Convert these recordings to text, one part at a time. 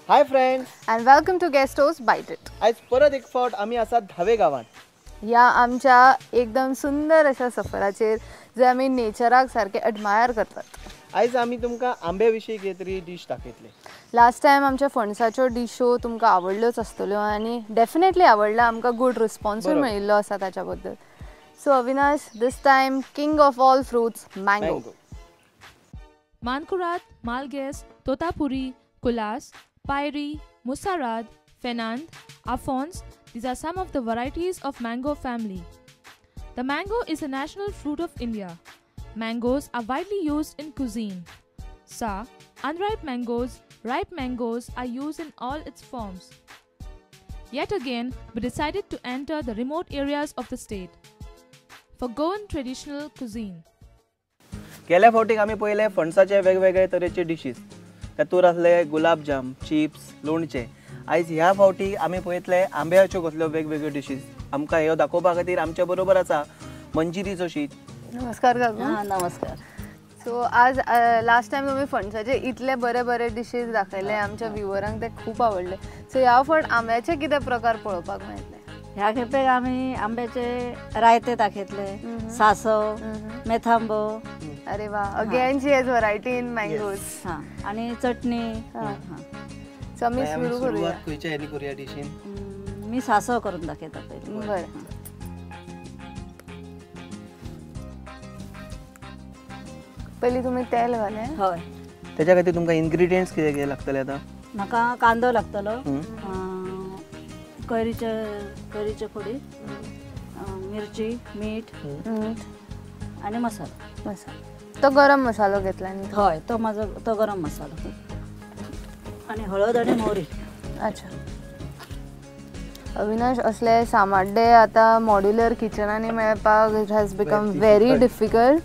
Hi friends and welcome to Guestos bite it. आज परत एक फावट आमी आसात धावे गांवांत। ह्या आमच्या एकदम सुंदर अशा सफराचेर जे आमी नेचराक सारके एडमायर करतात। आयज आमी तुमकां आंब्या विशीं कितें तरी डीश दाखयतले। लास्ट टायम आमच्या फणसाच्यो डिशो तुमकां आवडल्योच आसतल्यो आनी डेफिनेटली आवडला, आमकां गूड रिस्पॉन्सूय मेळिल्लो आसा ताच्या बद्दल। So Avinash, this time king of all fruits, mango. Mankurad, Malges, Totapuri, Kulas, Pairi, Musarad, Fenand, Afons, these are some of the varieties of mango family. The mango is a national fruit of India. Mangoes are widely used in cuisine. Sa, unripe mangoes, ripe mangoes are used in all its forms. Yet again, we decided to enter the remote areas of the state for Goan traditional cuisine. गेल्या फावटीक आमी पळयले फणसाचे वेगवेगळे तरेचे dishes, तातूंत आसले gulab jam, chips, लोणचें। आयज ह्या फावटी आमी पळयतले आंब्याच्यो कसल्यो वेगवेगळ्यो डिशीज। आमकां ह्यो दाखोवपा खातीर आमच्या बरोबर आसा मंजिरी जोशी। नमस्कार काकू। नमस्कार। सो आज लास्ट टायम तुमी फणसाचे इतले बरे बरे डिशीज दाखयले आमच्या व्ह्युअरांक, ते खूब आवडले। सो ह्या फावट आंब्याचे कितें प्रकार पळोवपाक मेळटले? ह्या खेपेक आमी आंब्याचे रायते दाखयतले, सासव, मेथांबो। अरे वा, again she has variety in mangoes. हां, आणि चटणी। सो आमी सुरू करूया। खंयच्या हेनी करूया डिशीन? मी सासव करून दाखयता पयलीं। बरें, पयलीं तुमी तेल घालें। हय, तेच्या खातीर तुमकां इनग्रेडियंट्स कितें कितें लागतले आतां? म्हाका कांदो लागतलो, कैरीचे फोडी, मिरची, मीठ आणि मसालो। मसालो तो गरम मसालो घेतला न्ही? हय, तो म्हाजो तो गरम मसालो आणि हळद आणि मोहरी। अच्छा अविनाश, असले सामाड्डे आतां मॉड्युलर किचनांनी मेळपाक it has become very difficult.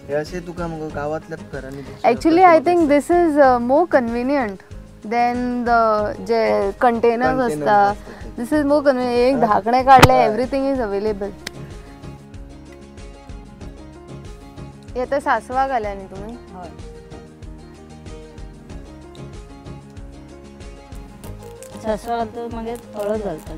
हे अशें तुका मगो गांवांतल्याच घरांनी actually I think this is more convenient than the J containers आसता। This is more convenient, एक धाकणें काडलें, एवरीथींग is available. हे आतां सासवां घाल्या न्ही तुमी? हय, सासवां घालता मागीर हळद घालता।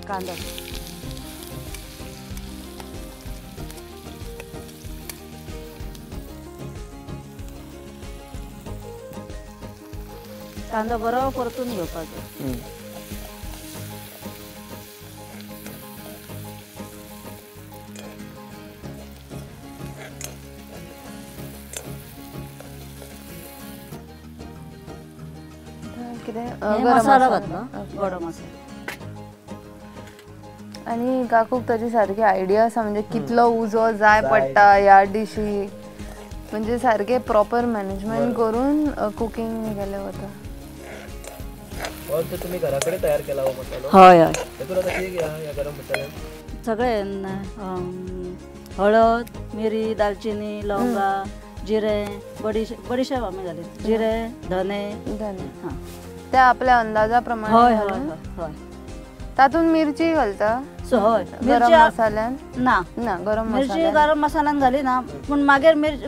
कांदो, कांदो बरो परतून घेवपाचो। कितें मसालो घातलो, गोडो मसालो। आनी काकूक ताजी सारकी आयडिया आसा, म्हणजे कितलो उजो जाय पडटा ह्या डिशी, म्हणजे सारकें प्रॉपर मॅनेजमेंट करून कुकींग केलें वता। तुमी घरा कडेन तयार केला हो मसालो? हय हय, तातूंत आतां कितें ह्या गरम मसाल्यान? सगळें हळद, मिरी, दालचिनी, लवंगां, जिरें, बडीशेप आमी घाली, जिरें, धने। धने हां, ते आपल्या अंदाजा प्रमाणे। हय हय हय। तातूंत मिरची घालता? हय, गरम मसाल्यान ना ना, गरम मिरची गरम मसाल्यान घाली ना, पूण मागीर मिरची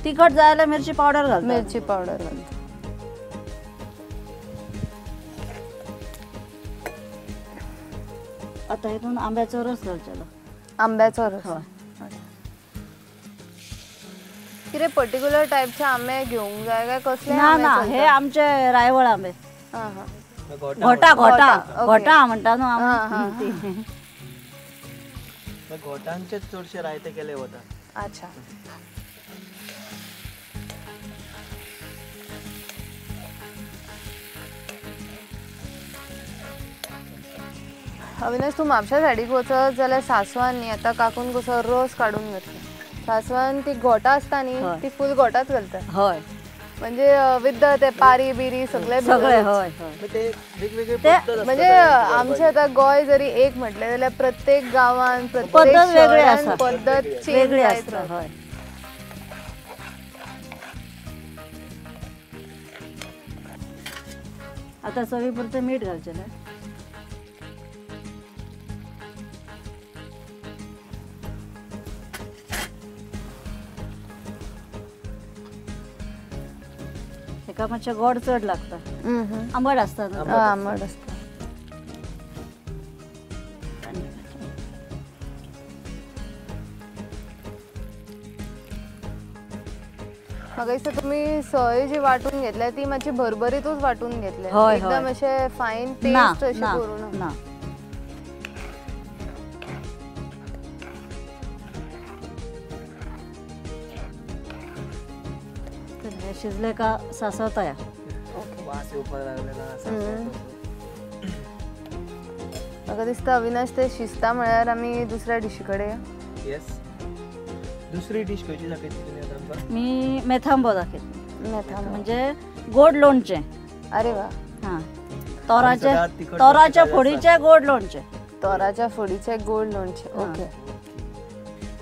तिखट जाय जाल्यार मिरची पावडर घालता। मिरची पावडर घालता। आतां हितून आंब्याचो रस घालचेलो। आंब्याचो रस? हय। कितें पर्टिक्युलर टायपचे आंबे घेवंक जाय काय कसले? ना ना, हे आमचे रायवळ आंबे। घोटा घोटा घोटा म्हणटा न्हू आमी, घोटांचे चडशे रायते केले वता। अच्छा, अविनाश तूं म्हापशा सायडीक वचत जाल्यार सासवान न्ही आतां काकून कसो रस काडून घेतला। सासवान ती घोटां आसता न्ही, ती फूल घोटांच घालता। हय, म्हणजे विथ ते पारी बिरी सगळे सगळे। हय, म्हणजे आमचे आतां गोंय जरी एक म्हटलें जाल्यार प्रत्येक गांवान प्रत्येक शहरान पद्दत वेगळी आसता। हय, आतां चवी पुरतें मीठ घालचेलें। हेका मातशें गोड चड लागता. आंबट आसता. आंबट आसता. म्हाका दिसता तुमी सोय जी वांटून घेतल्या ती मातशी भरभरीतूच वांटून घेतल्या, एकदम अशें फायन पेस्ट अशें करूं ना. शिजले का सासव तयार. वास येवपाक लागलेलो आसा. म्हाका दिसता अविनाश ते शिजता म्हळ्यार आमी दुसऱ्या डिशी कडेन. येस, दुसरी डिश खंयची दाखयतली तुमी आतां आमकां? मी मेथांबो दाखयतली. मेथांबो म्हणजे गोड लोणचें. अरे वा. हां, तोराच्या तोराच्या फोडीचें गोड लोणचें. तोराच्या फोडीचें गोड लोणचें. ओके,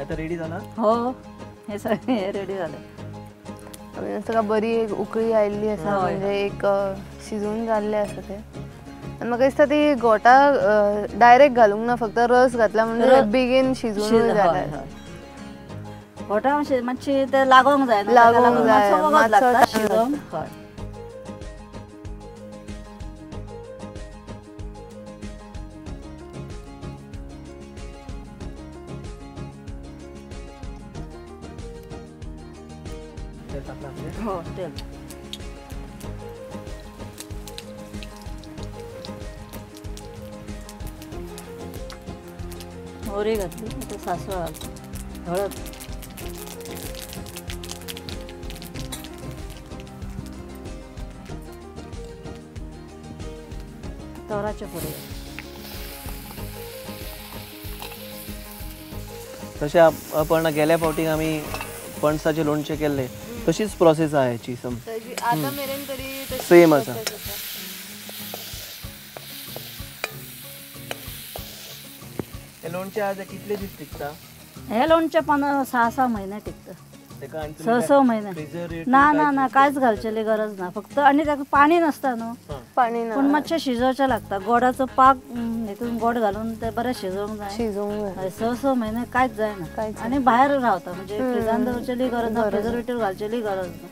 आता रेडी जाला? हो, हे सगळें रेडी जालें. ताका बरी एक उकळी आयिल्ली आसा, म्हणजे एक शिजून जाल्लें आसा तें. आनी म्हाका दिसता ती गोटा डायरेक्ट घालूंक ना, फक्त रस घातला म्हणजे बेगीन शिजून जाता. गोटा मातशी ते लागोंक जाय, लागोंक जाय, लागता शिजोवंक. हय, हो तेल. मोहरी घातली, आता सासव घालतो, हळद. तोराचे फोडी. तशें आपण गेल्या फावटीक आमी पणसाचे लोणचें केल्लें तशीच प्रोसेस आहा हेची. सम आतां मेरेन तरी सेम आसा. हे लोणचें आज कितले दीस टिकता? हे लोणचें 5-6 म्हयने टिकता. 6-6 म्हयने. ना ना ना, कांयच घालचेली गरज ना. फक्त आनी ताका पाणी नासता न्हू, पाणी ना, पूण मातशें शिजोवचें लागता. गोडाचो पाक हितून गोड घालून ते बरें शिजोवंक जाय. शिजोवंक जाय. 6-6 म्हयने कांयच जायना आनी भायर रावता, म्हणजे फ्रिजान दवरचेली गरज ना, प्रिजर्वेटीव घालचेली गरज ना.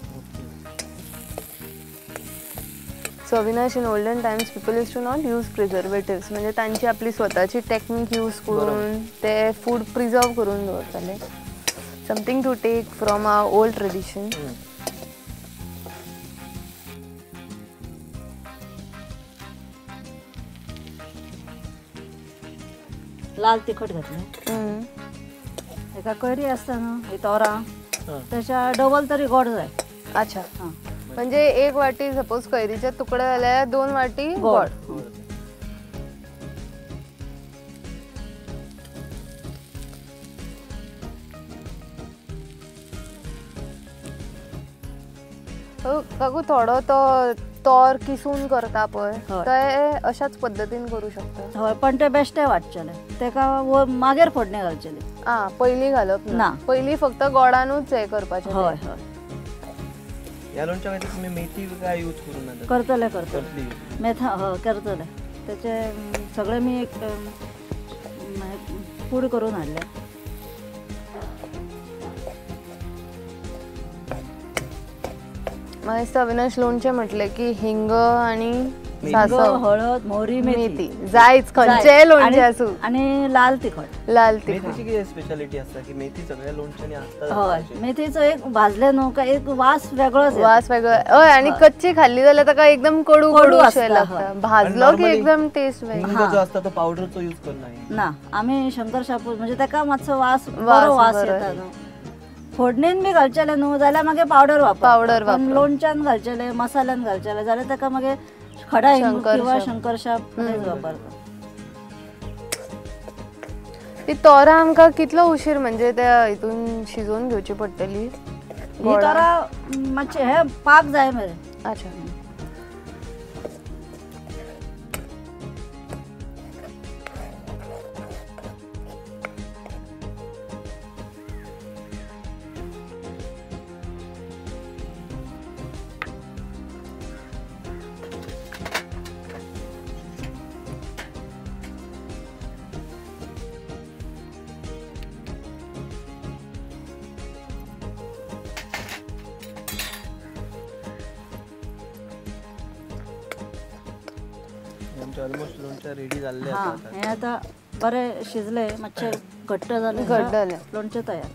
So Avinash, in olden times people use to not use preservatives, म्हणजे तांची आपली स्वताची टेक्नीक यूज करून ते फूड प्रिजर्व करून दवरताले. Something to take from our old tradition. लाल तिखट घातलें. एका कैरी आसता न्हू ही तोरां, त्याच्या डबल तरी गोड जाय. अच्छा, म्हणजे एक वाटी सपोज कैरीचे तुकडे जाल्यार 2 वाटी गोड. काकू थोडो तो तोर किसून करता पळय ते अशाच पद्दतीन करू शकता. हय, पण ते बेश्टे वाटचेले, तेका मागीर फोडणे घालचेले. आ, पयलीं घालप ना, पयलीं फक्त गोडानूच हें करपाचें. हय हय. ह्या लोणच्या खातीर तुमी मेथी काय यूज करूं ना? करतले करतले मेथा. हय करतले. तेचे सगळे मी एक पूड करून हाडले. म्हाका दिसता अविनाश लोणचें म्हटलें की हिंग आनी सासव, हळद, मोहरी, मेथी जायच, खंयचेय लोणचें आसूं. आनी लाल तिखट. लाल तिखट. मेथीची कितें स्पेशालिटी आसता की मेथी सगळ्या लोणच्यांनी आसता? हय, मेथीचो एक भाजलें न्हू काय एक वास वेगळोच. वास वेगळो. हय, आनी कच्ची खाल्ली जाल्यार ताका एकदम कडू कडू अशें लागता, भाजलो की एकदम टेस्ट वेगळो. हिंग जो आसता तो पावडरचो यूज करना? ना, आमी शंकर शापूर, म्हणजे ताका मातसो वास बरो वास येता न्हू. फोडणीन बी घालचेले न्हू जाल्यार मागीर पावडर वापर, पावडर वापर. लोणच्यान घालचेले, मसाल्यान घालचेले जाल्यार ताका मागीर खडा हिंग किंवा शंकरशाप वापरता. ती तोरां आमकां कितलो उशीर म्हणजे त्या हितून शिजोवन घेवची पडटली? ही तोरां मातशें हे पाक जाय मेरेन. अच्छा, आमचे ऑलमोस्ट लोणचें रेडी जाल्लें हां, आसा. हे आतां बरें शिजले, मातशें घट्ट जालें, घट्ट जालें, लोणचें तयार.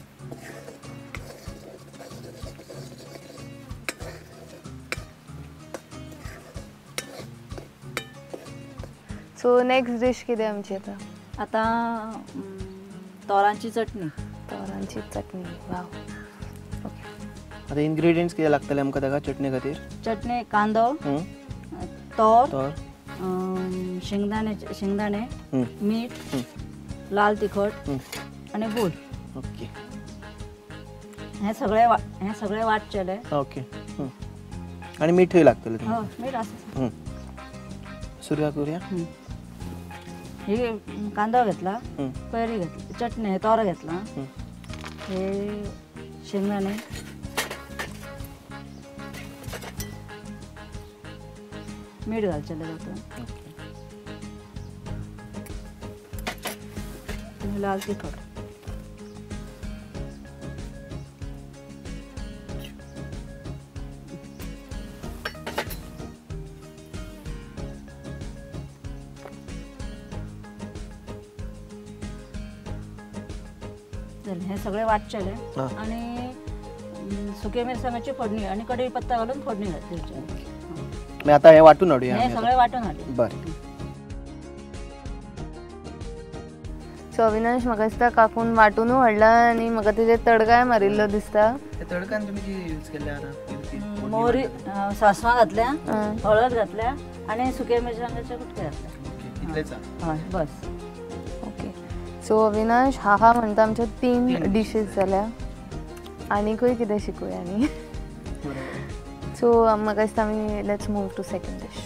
सो नेक्स्ट डिश कितें आमची आतां? आतां तोरांची चटणी. तोरांची चटणी, वाव. ओके, आतां इन्ग्रेडियंट्स कितें लागतले आमकां ताका चटणी खातीर? चटणी कांदो, तोर, शेंगदाणे, शेंगदाणे, मीठ, लाल तिखट आनी गुळ. ओके, हे सगळे हे सगळे वाटचेले. ओके, आनी मीठूय लागतलें? हो, मीठ आसा. सुरवात करूया. हे कांदो घेतला, कैरी घेतली, चटणी, तोर घेतला, हे शेंगदाणे, मीठ घालचेलें तातूंत, आनी लाल तिखट. हे सगळे वाटचेले आणि सुके मिरसांगाची फोडणी आणि कढीपत्ता घालून फोडणी घातली. आता हे वाटून हाडुया. हे सगळे वाटून हाडुया. बरें. सो अविनाश, म्हाका दिसता काकून वाटूनू हाडला आनी म्हाका तेजेर तडकाय मारिल्लो दिसता. तडकान तुमी कितें यूज केल्लें आतां? मोहरी, सासवां घातल्या, हळद घातल्या आणि सुके मिरसांगाचे कुटके घातले. इतलेच? हय, बस. ओके, सो अविनाश, हा हा म्हणटा आमच्यो 3 डिशीज जाल्या, आनीकूय कितें शिकूया न्ही. सो म्हाका दिसता आमी let's move to second dish.